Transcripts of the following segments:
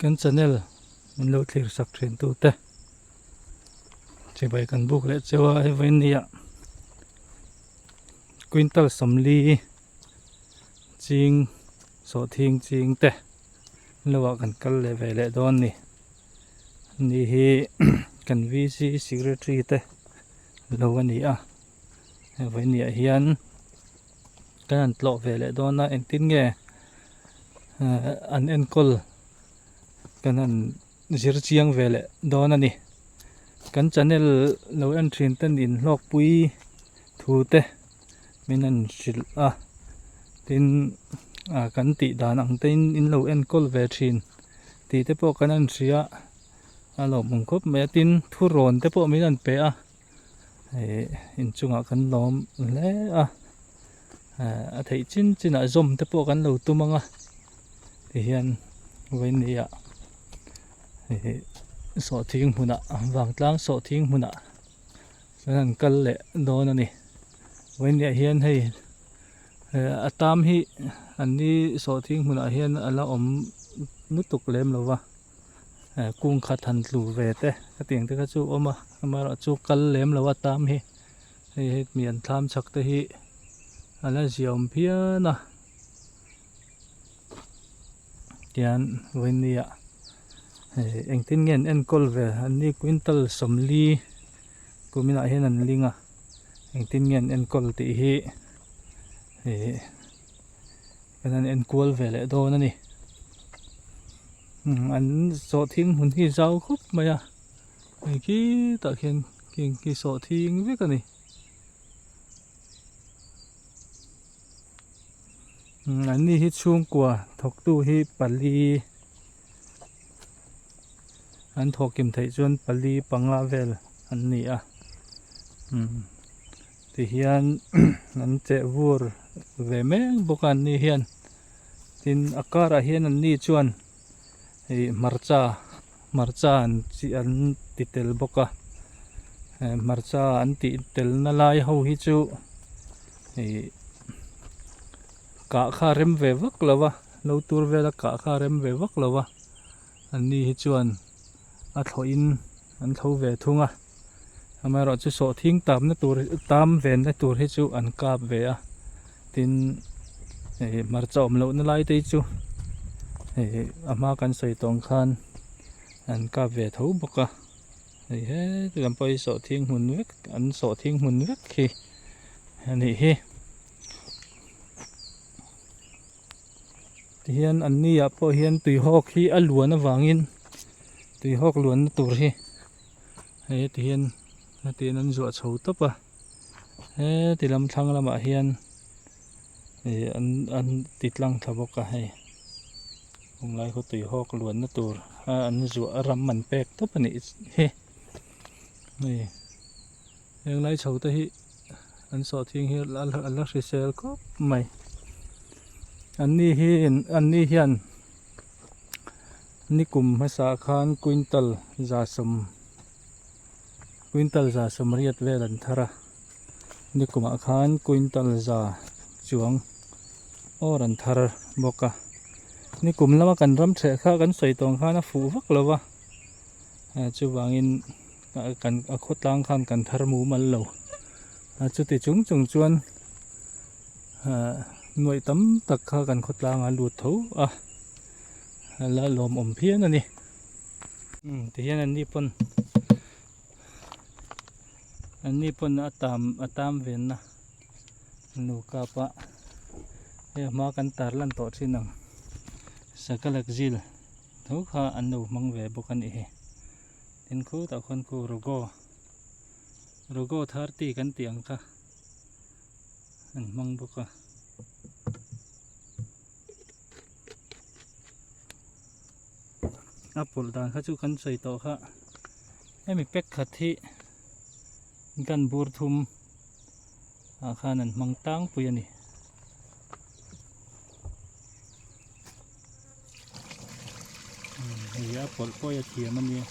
Kan channel min lo thlir sak thin tu te chibai kan buk leh cheu a hei vawiin ni ah quintal sawmli ching sawhthing ching te lo ah kan kal leh ve leh dawn a ni ni hi kan VC secretary te lo a ni a hei vawiin ni ah hian. Kan han tlawh ve leh dawn a engtin nge an enkawl kan han zir chiang ve leh dawn a ni kan channel lo en thin ten in hlawkpui thu te min han hrilh a tin ah kan tih dan ang te in in lo enkawl ve thin tih te pawh kan han hria a lawmawm khawp mai a tin thurawn te pawh min han pe a. Ih inchungah kan lawm hle a a theih chin chinah zawm te pawh kan lo tum ang a tihian vawinia ih sawhthing hmunah vangtlang sawhthing hmunah chuan an kal leh dawn a ni vawinia hian hei a tam hi an ni sawhthing hmunah hian a la awm lutuk lem lo va. Kung khat han tlu ve te hetiang te kha chu a awm a amaherawhchu kal lem lo a tam hi hei hi mi an thlam chak te hi a la ziaawm phian a tian vawinia hei engtin nge an enkawl ve an ni quintal sawmli kuminah hian an ling a engtin nge an enkawl tih hi ih. Kan han enkual ve leh dawn a ni. An sawhthing hmun hi zau khawp mai a, hei khitah khian khing khi sawhthing vek a ni. An ni hi chhungkua thawktu hi pali an thawhkim theih chuan pali panga vel an ni a. Tihian an cheh vur ve mek bawk a an ni hian tin a karah hian an ni chuan ih hmarcha hmarcha an chi an ti tel bawk a eh hmarcha an tih tel na lai ho hi chu ih kah kha a rem ve vak lo va lo tur vela kah kha a rem ve vak lo va an ni hi chuan a thlawh in an thlo ve thung a. Amaherawhchu sawhthing tamna tur tam venna tur hi chu an kap ve a tin hei hmarcha awm lohna lai te hi chu hei a hma kan sawi tawh ang khan an kap ve tho bawk a hei heti lam pawh hi sawhthing hmun vek an sawhthing hmun vek hi a nih hi tihian an ni ah pawh hian tuihawk hi a luan avangin tuihawk luanna tur hi. Hei heti hian hetiang an zuah chho tawp a heti lam thlang lamah hian ih an an ti tlang thla bawk a hei hunlai khaw tui hawk luanna tur a an zuah a ram an pek tawp a nih hi hei heng lai chho te hi an sawhthing hi a la hrisel khawp mai an ni hi an ni hian. Nikum hmasa khan quintal za sawm quintal za sawm riat vel an thar a nikumah khan quintal za chuang awr an thar bawk a nikum lama kan ram ṭheh kha kan sawi tawng khan a fuh vak lo va chuvangin kan a khawtlang khan kan thar mumal lo a chuti chung chung chuan nuaih tam tak kha kan khawtlang a lut tho a. A la lawmawm phian a ni tihian an ni pawn an ni pawn a tam a tam venna nu kap a hei a hma kan tar lan tawh thin ang sakalak zil tho kha an lo hmang ve bawk a nih hi tin khutah khuan khu rogo rogo 30 kan tih ang kha an hmang bawk a. A pawlh dan kha chu kan sawi tawh kha hemi pack khat hi gun bur thum ah khan an hmang tlangpui a ni. Hei a pawlh pawh hi a thiam a nia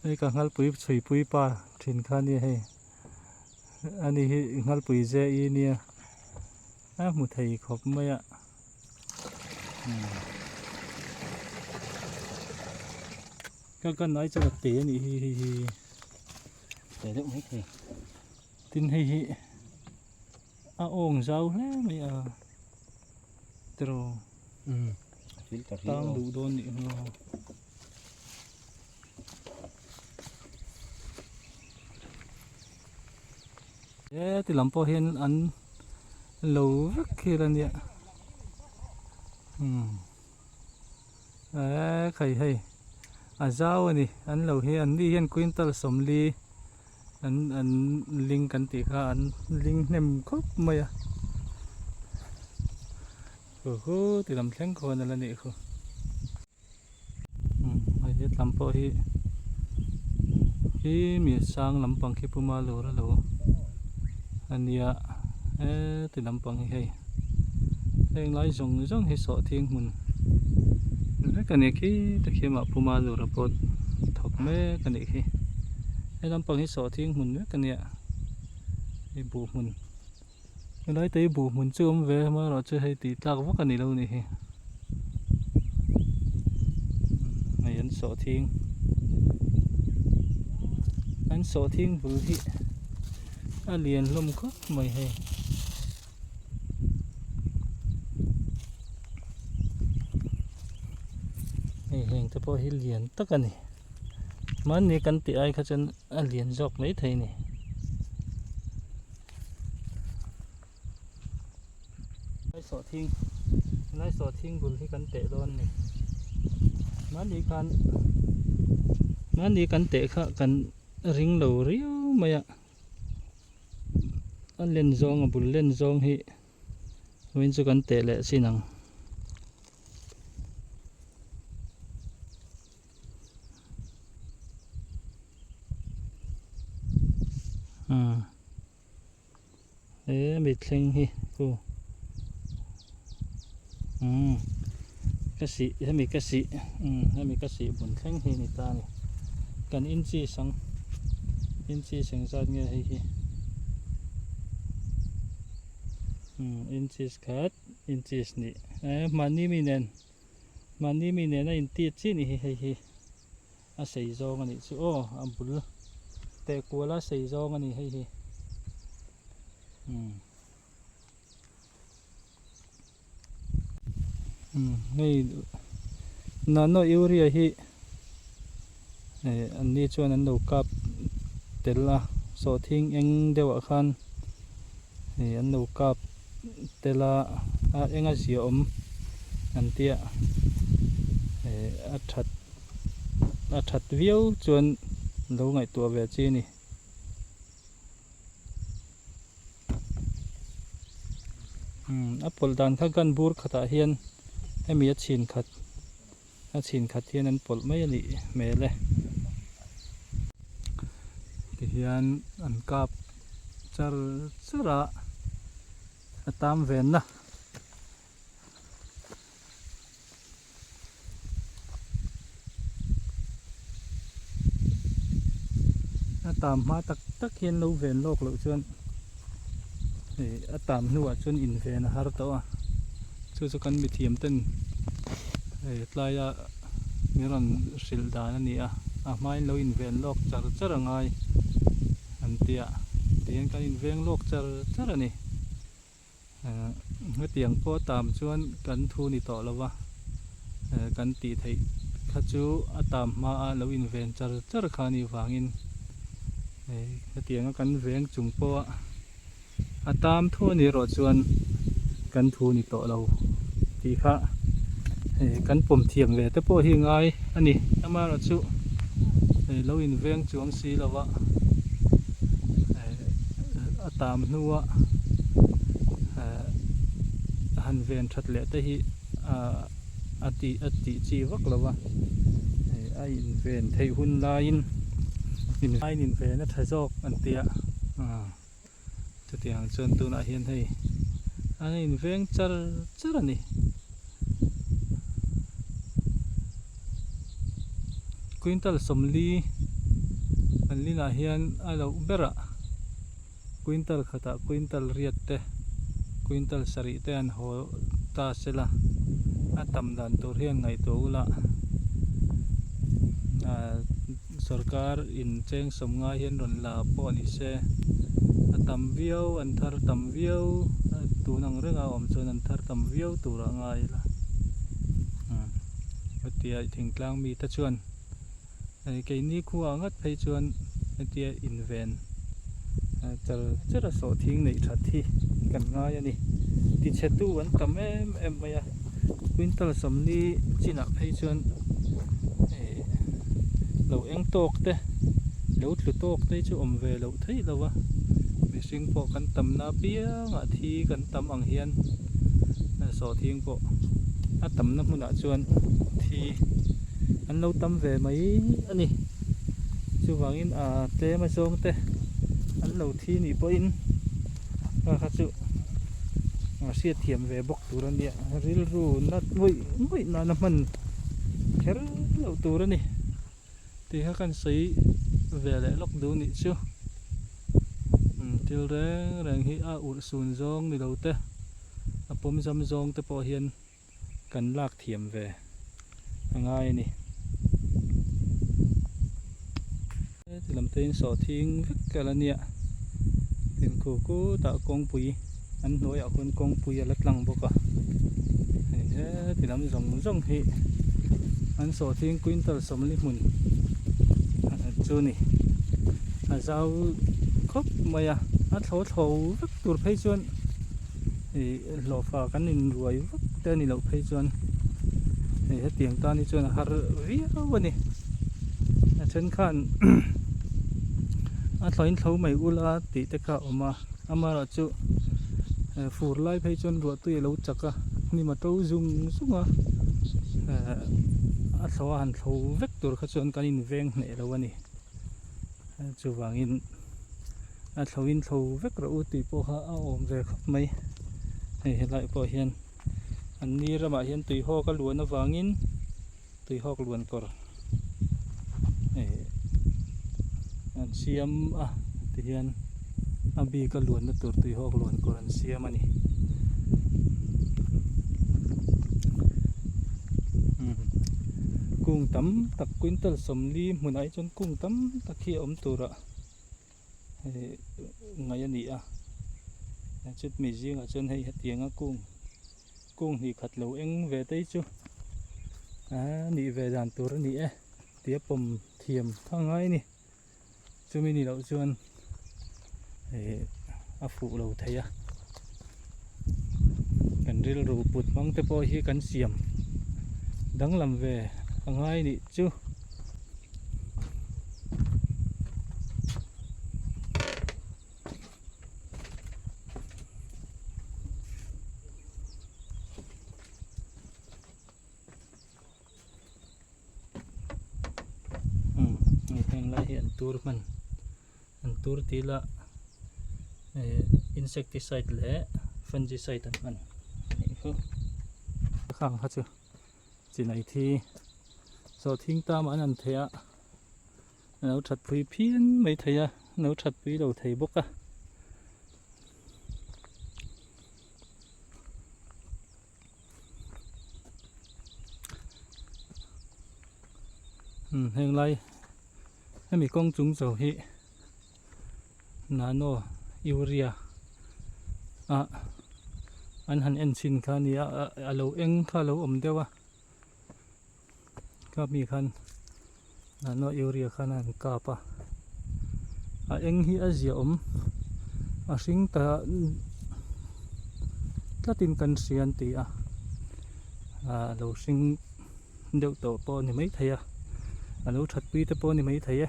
hei ka nghalpui chhuipui pa thin kha a nia hei. Ani hi Nghalpui ze i nia a hmu thei khawp mai a. Ka kan ai chuan a te a nih hi hei hi. Te deuh mai thei. Tin hei hi a awng zau hle mai a tiraw. Umm filter hi tang duh dawn nih hmel a. He ti lam pawh hian an lo vek khi la nia umm eee khai hei a zau a ni an lo hi an ni hian quintal sawmli an an ling kan tih kha an ling hnem khawp mai a hu hu ti lam thleng khawn a la nih khu. Hei hetlam pawh hi hi mi sang lampang khi puma lur a lo a nia heti lampang hi hei heng lai zawng zawng hi sawhthing hmun vek a ni khi tikhi mah puma lur a pawh thawk mek a nih khi he lampang hi sawhthing hmun vek a nia hei buh hmun Helai te hi buh hmun chu awm ve amaherawhchu hei tih tlak vak a ni lo nih hi hei an sawhthing an sawhthing bul hi a lian hlawm khawp mai hei. Hei heng te pawh hi lian tak a ni mahni kan tih ai kha chuan a lian zawk mai thei a ni. Lai sawhthing lai sawhthing bul hi kan teh dawn a ni mahni khan mahni kan teh kha kan ring lo riau mai a a len zawng a bul len zawng hi vawiin chu kan teh leh chin ang. He mithleng hi khu umm ka sih hemi ka sih umm hemi ka sih bun thleng hi a ni ta a ni kan inches ang inches engzat nge hei hi umm inches khat inches nih eh mahni mi nen mahni mi nen a inti chi a ni hi hei hi. A sei zawng a nih chu aw a bul teh kual a sei zawng a ni hei hi umm umm hei nano urea hi eh an ni chuan an lo kap tel a sawhthing eng deuh ah khan eh an lo kap tel a a eng a zia awm an tia eh a that. A that viau chuan lo ngaihtuah ve chi a ni. Umm a pawlh dan kha gun bur khatah hian hemi a chhin khat a chhin khat hian an pawlh mai a nih hmel e. Tihian an kap char char a a tam venna. A tam hma tak tak hian lo ven lawk loh chuan ih a tam hnuah chuan inven a har tawh a chu chu kan mithiam ten ih tlaia min rawn hrilh dan a ni a a hmain lo inven lawk char char a ngai an tia tihian kan inveng lawk char char a ni. Hetiang pawh tam chuan kan thu ni tawh lo va, kan tih theih kha chu a tam hma a lo inven char char kha a nih vangin hetianga kan veng chung pawha a tam thu a nih erawh chuan kan thu ni tawh lo tih kha kan pawm thiam ve te pawh hi ngai a ni. Amaherawhchu lo inveng chuang si lo va a tam hnua han ven that leh te hi a tih a tih chi vak lo va a inven theih hun laiin a inven a tha zawk an ti a chutiang chuan tunah hian hei an inveng char char a ni. Quintal sawmli an linah hian a loh berah quintal khatah quintal riat te quintal sarih te an haw ta se la. A tam dan tur hian ngaihtuah ula ah sorkar in cheng sawm ngai hian rawn la pawh ni se a tam viau an thar tam viau tun ang renga awm chuan an thar tam viau tur a ngai ila umm hetia thingtlang mite chuan keini khuaah ngat phei chuan hetia inven char char a sawhthing neih that hi kan ngai a ni tichhe tu an tam em em mai a quintal sawmli chinah phei chuan ih lo eng tawk te lo tlu tawk te chu awm ve loh theih lo a mihring pawh kan tam na apiangah thi kan tam ang hian sawhthing pawh a tamna hmunah chuan thi. An lo tam ve mai a ni. Chuvangin aa tlem a zawng te an lo thi nih pawhin kha kha chu a hriat thiam ve bawk tur a nia. Rilru nat ngawih ngawih nana hman kher loh tur a ni. Tih kha kan sawi ve leh lawk duh nih chu. Umm thil reng reng hi a urh sun zawng ni lo te a pawm zam zawng te pawh hian. Kan lak thiam ve a ngai a ni. Heti lam te in sawhthing vek tel a nia. Tin khu khutah kawngpui an hnuaiah khuan kawngpui a la tlang bawk a. Hei heti lam zawng zawng hi an sawhthing quintal sawmli hmun chu a ni. A zau khawp mai a, a thlo thlo vek tur phei chuan ih. Hlawhfa kan inruai vak te a ni loh phei chuan hei hetiang tan hi chuan a har viau a ni. A then khan a thlawin thlo mai ula tih te kha a awm a, amaherawhchu fur lai phei chuan ruah tui a lo chak a, hnim a to zung zung a, a thlo a han thlo vek tur kha chuan kan inveng hneh lo a ni. Chuvangin a thlo in thlo vek rawh u tih pawh kha a awm ve khawp mai hei helai pawh hian an ni ramah hian tuihawk a luan avangin tuihawk luan kawr eh an siam a tihian a bik a luanna tur tuihawk luan kawr an siam a ni. Kung tam tak quintal sawmli hmunah hi chuan kung tam tak hi a awm turah hei ngaih a ni a chutmi zingah chuan hei hetianga kung kung hnih khat lo eng ve te hi chu a nih ve dan tur a ni e tia pawm thiam kha a ngai a ni chumi ni loh chuan ih a fuh lo thei a kan rilru put hmang te pawh hi kan siam danglam ve a ngai nih chu. Umm hei heng lai hi an tur hman an tur tih lah eh insecticide leh fungicide an hman anih chu khang kha chu. Chinai thi sawhthing tam an an thei a a lo that pui phian mai thei a a lo that pui lo thei bawk a. Umm heng lai hemi kawng chung chho hi nano urea ah an han en chhin kha a nia a lo eng kha a lo awm deuh a kha mi khan nano urea khan a han kap a a eng hi a zia awm a hring ta tlatin kan hria an ti a ah a lo hring deuh tawh pawh a ni maithei a a lo that pui te pawh a ni maithei e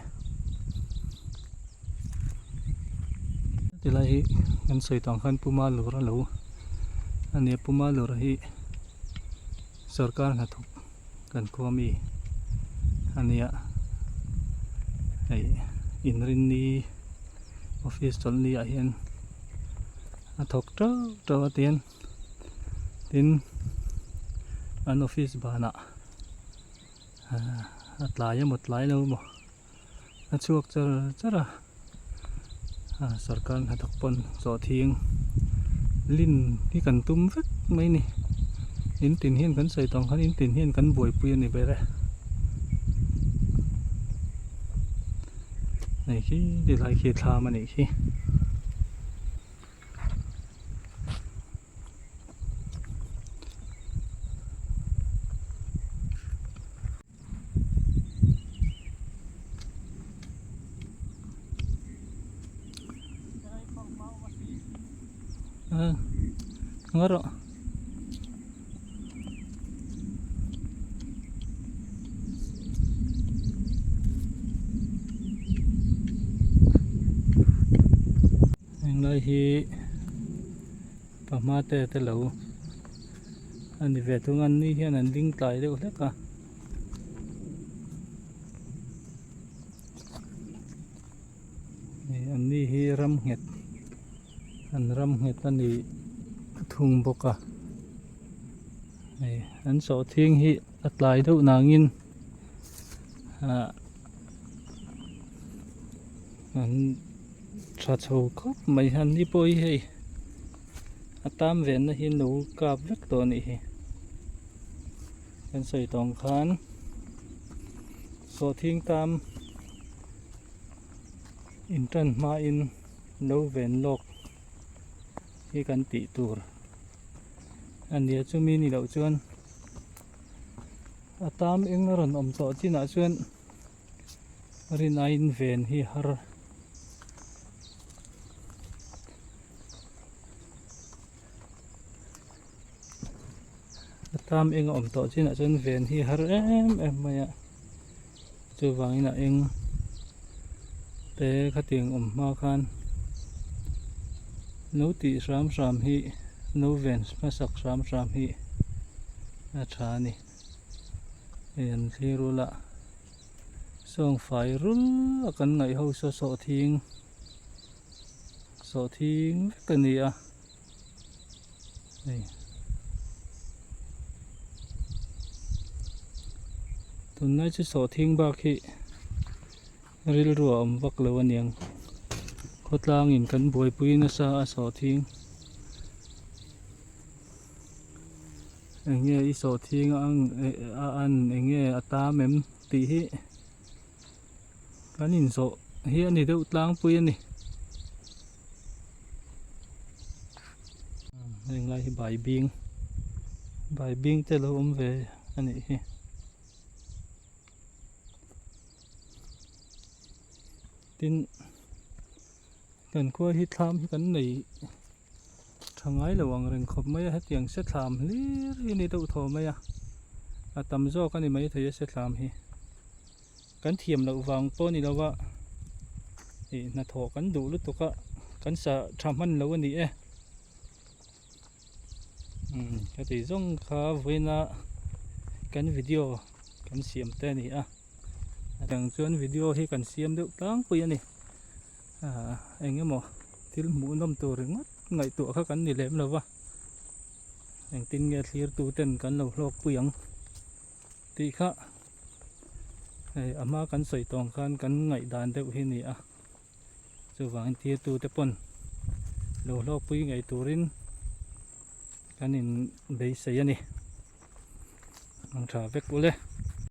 tilai hi kan sawi tawh ang khan puma lur a lo a nia puma lur hi sorkar hnathawk kan khua mi a nia hei inrinni office chawlhni ah hian a thawk teuh teuh a tian. Tin an office banah a tlai emaw tlai lo emaw a chhuak char char a sarkar hnathawk pawn sawhthing lin hi kan tum vek mai a ni. In tin hian kan sawi tawng khan in tin hian kan buaipui a ni ber e. Hei khi ti lai khi thlam a nih khi. Ngawt rawh. Henglai hi pahma te te lo a ni ve thung a ni hian an ding tlai deuh hlek a. An ni hi ram nghet an ram nghet a ni thung bawk a hei an sawhthing hi a tlai deuh nangin ah an tha chho khawp mai an ni pawh hi hei a tam venna hi an lo kap vek tawh a nih hi. Kan sawi tawng khan sawhthing tam in tan hmain lo ven lawk hi kan tih tur a nia chumi ni loh chuan a tam eng a rawn awm tawh chinah chuan rinaiin ven hi har. A tam eng a awm tawh chinah chuan ven hi har em em mai a chuvangin a eng te khatiang awm hma khan lo tih hram hram hi lo ven hmasak hram hram hi a tha a ni hei an thlir ula sawng fai rul a kan ngaih ho saw sawhthing sawhthing vek a ni a. Hei tunlai chu sawhthing bak hi rilru a awm vak lo aniang khawtlangin kan buaipui nasa a sawhthing eng nge i sawhthing a ang a an eng nge a tam em tih hi kan inzawh hi a ni deuh tlangpui a ni. Heng lai hi bai bing bai bing te lo awm ve a nih hi tin kan khua hi thlam hi kan nei tha ngai lo ang reng khawp mai a hetiang se thlam hlir hi a ni deuh thaw mai a a tam zawk a ni maithei a se thlam hi. Kan thiam loh vang pawh ni lova ih hnathawh kan duh lutuk a kan sa tha hman lo a ni e umm ka tih zawng kha vawiina kan video kan siam te a ni a a dang chuan video hi kan siam deuh tlangpui a ni ah eng emaw thil hmuh nawm tur ringawt ngaihtuah kha kan ni lem lova engtin nge thlir tu ten kan lo hlawk pui ang tih kha. Hei a hma kan sawi tawng khan kan ngaihdan deuh hi a ni a chuvangin thirtu te pawn lo hlawkpui ngei turin kan in beisei a ni ang tha vek ule.